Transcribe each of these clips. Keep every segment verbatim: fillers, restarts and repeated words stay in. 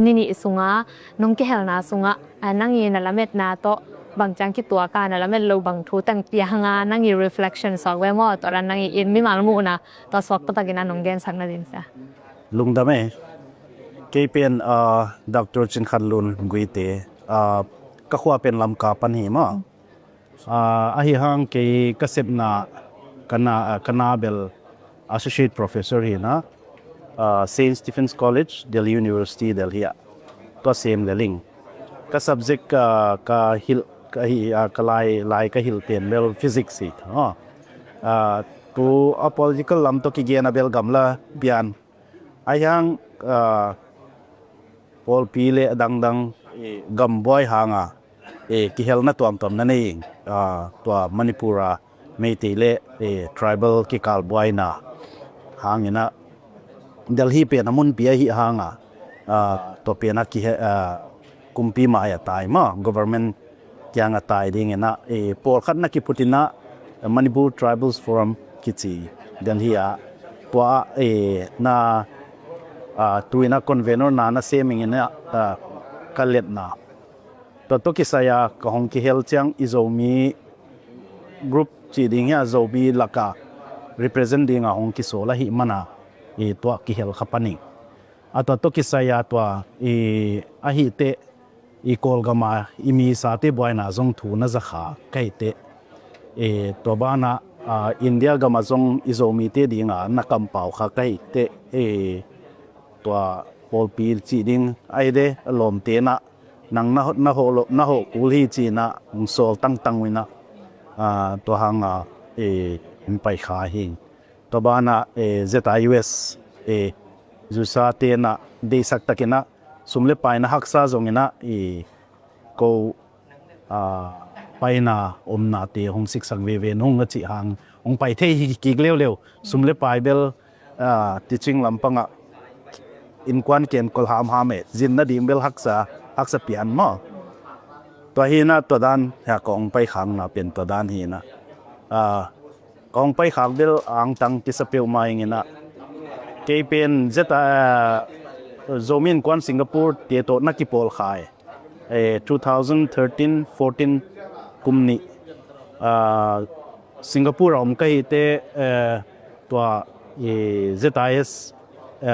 Ni nih sunga nong kihelna sungah, a, nang i na lametna tawh bang ciang kituak a, na lamet lo bang thu teng piang a, nang i reflection suak ve maw, tua dan nang i in mimal muhna tua suak taktakin a nong gensak nading sia. Lungdam e. Kei pen, a, Doctor Cin Khan Lun Guite, a, ka khua pen Lamka pan hi maw. A, ahi hang kei ka sepna ka na, a, ka na bel Associate Professor hi na, a, Saint Stephen's College, Delhi University, Delhi ah. Tua sem le ling. Ka subject, a, ka hilh, ka hi, a, ka lai, lai ka hilh pen bel physics hi. A, a, tu a political lam tawh kigen a bel gamla pian. Ahi hang, a, pawlpi le dangdang, e, gambuai hanga, e, kihelna tuamtuam na nei, a, tua Manipur a Meitei le, e, tribal kikalbuaina hangin a Delhi pen a munpi ahi hanga, a, tua pen a kihe-, a, kumpi mai a tai maw, government kiang a tai dingin a, e, pawlkhat na kiphutin a, Manipur Tribals Forum kici Delhi a, tua, e, na, a, tuina convenor na na sem ingin a, a, ka letna. Tua tawh kisai a ka hong kihel ciang i Zomi group ci ding hi a, Zomi laka represent dinga hong kisawl ahi mana, e, tua kihel kha paning. A tua tawh kisai a tua, e, ahi teh, i Kawlgama i misate buaina zong thu na za kha ka hi teh. E, tua bana, a, India gama zong i Zomite dinga na kampau kha ka hi teh. E, tua pawlpi ci ding ahi de, a lawmte na, nang na, na hawh lo, na hawh kul hi cina hong sawl tangtang uh ina, a, tua hanga, e, hong pai kha hi. Tua bana, e, Z I U S, e, zusate na deisak takina, sum le paina haksa zongina, i ko, a, paina omnate hong siksak veve nung a cih hang hong pai thei hi kik leuleu. Sum le pai bel, a, teaching lampangah innkuan ken kol hamham e, zin nading bel haksa, haksa pian maw. Tua hina tua dan, hia ka hong pai khakna pen tua dan hina. A, ka hong pai khak bel angtang kisa peuhmah ingina. Kei pen zeta, a, Zomi Innkuan Singapore te tawh na kipawl khai. E, two thousand thirteen fourteen kum nih, a, Singapore a om ka hi te, e, tua, e, Z I S, e,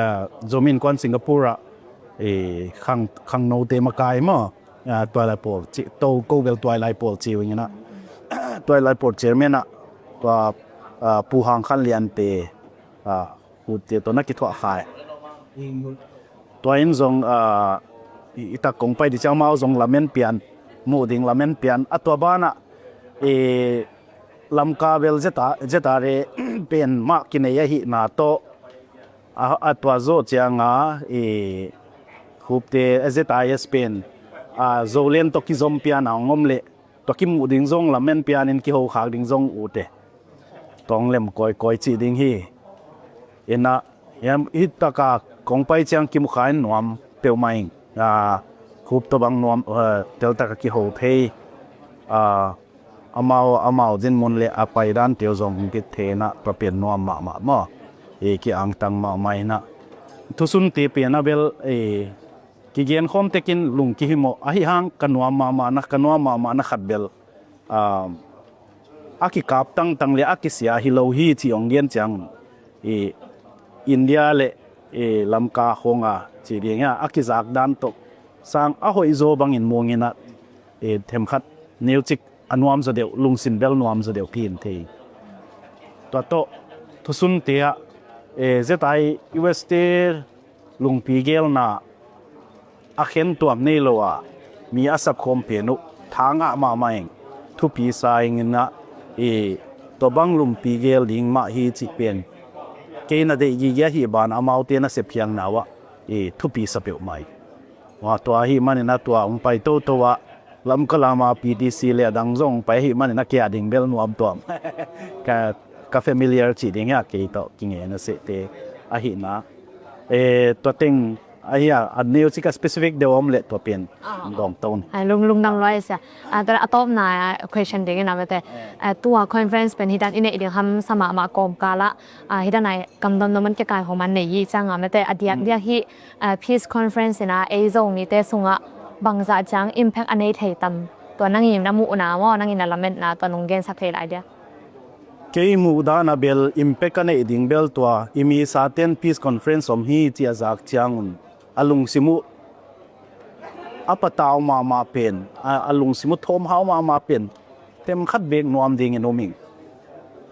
Zomi Innkuan Singapore a, e, khang, khangnote makai maw, a, tuailai pawl ci, to ko bel tuailai pawl ci wingina. Tuailai pawl chairman a, tua, a, Pu Hang Khan Lian te, a, Pu te tawh na kithuah khai. Tua in zong, a, i, i tak kong pai di ciang mau zong lamen pian, muh ding lamen pian. A tua bana, e, Lamka bel zeta, zeta re pen mah kinei ahi na tawh. A, a tua zo cianga, e, Hupte, a Z I S pen, a, Zolen tawh kizom pian a hong om le. Tua kimuh ding zong lamen pianin kiho khak ding zong ute. Tong lem kawikawi cih ding hi. Ina, hiam, hi taka kong pai ciang kimu kha in nuam peuhmah ing. A, Hup tawh bang nuam, a, teltaka kiho thei. A, amau, amau zin mun le a pai dan teu zong hong kit thei ina tua pen nuam mahmah maw. E, ki angtang mahmah ina. Thusunte pen a bel, e, kigen khawm tekin lung kihimawh ahi hang ka nuam mahmahna, ka nuam mahmahna khat bel, a, a kikap tangtang le a kisia hi lo hi ci hong gen ciang, i, India le, i, Lamka khawng a ci ding a, a kizak dan tawh sang a hoih zaw bangin muang ina, i, themkhat neucik a nuam zaw deuh, lungsim bel nuam zaw deuh tiin thei. Tua tawh thusunte ah, e, Z I U S te lungpi gelna a khen tuam nei lo a, mi a sapkhawm pen uh tha ngah mahmah ing, thupi sa ing ina, i, tua bang lungpi gel ding mah hi cih pen kei na deih gige ahi ban amaute na sep khiangna uh ah, i, thupi sa peuhmah ing. Tua, tua ahi manin a tua hong pai toto ah, Lamka lama P T C le a dang zong hong pai ahi manin a kia ding bel nuam tuam. Ka, ka familiar cih ding a kei tawh kingen a sehte ahihna. E, tua teng, Ahi a, a neu cik a specific deuh om leh tua pen dawng to ni. Ai, lung, lungdam lua e sia. A, tua a tawpna question dingin a mate. A, tua conference pen hi dan i neih ding hamsa mahmah kawmkal ah, a, hi dan a i kam domdom man kikai homan nei hi ciang a mate. A diakdiak hi, a, peace conference in a ei Zomite sungah bangzah ciang impact a nei thei tam. Tua nangin na muhna maw, nangin na lametna tua nong gensak thei lai dia. Kei muh dan a bel impact a neih ding bel tua i misa ten peace conference om hi ci a zak ciangun a lungsim uh a patau mahmah pen, a, a lungsim uh thawmhau mahmah pen themkhat bek nuam dingin um ing.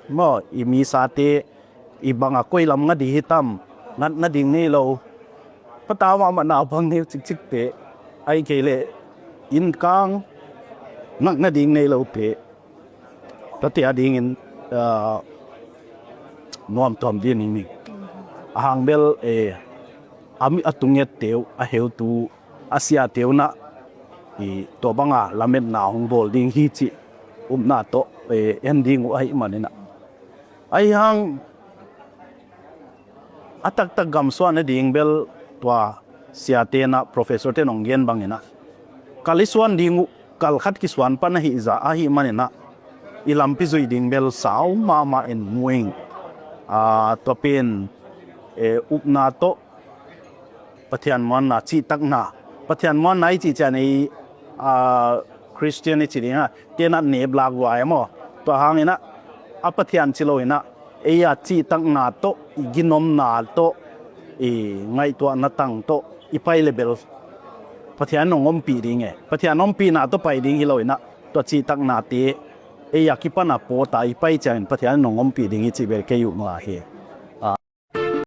Maw, i misate i bang a koi lam nga ding hi tam, ngat nading nei lo. Patau mahmah naupang neu cikcikte, ahih kei leh innkang ngat nading nei lote, tate a dingin, ah, nuamtuam ding hi ning. A hang bel, eh, a mi a tungette uh, a heutu, a siate uh na, i tua banga lametna hong bawl ding hi cih upna tawh, eh, en ding uh ahih manin a. Ahi hang a taktak gamsuah nading bel tua siate na, professor te nong gen bangin a kal i suan ding uh, kal khat kisuan pan ahi zah ahih manin a i lampi zuih ding bel sau mahmah in mu ing. Ah, tua pen, eh, upna tawh Pathian muanna, cihtakna. Pathian muanna i cih ciang ei, ah, Christian i ci ding a, tenat nep lak lua e maw. Tua hangin a, a Pathian ci lo in a, ei a cihtakna tawh, i ginomna tawh, i ngaihtuahna tang tawh i pai le bel Pathian in hong ompih ding e. Pathian ompihna tawh pai ding hi lo in a, tua cihtaknate ei a kipan a pawt a i pai ciangin Pathian in hong ompih ding hi cih bel kei uh nuam hi.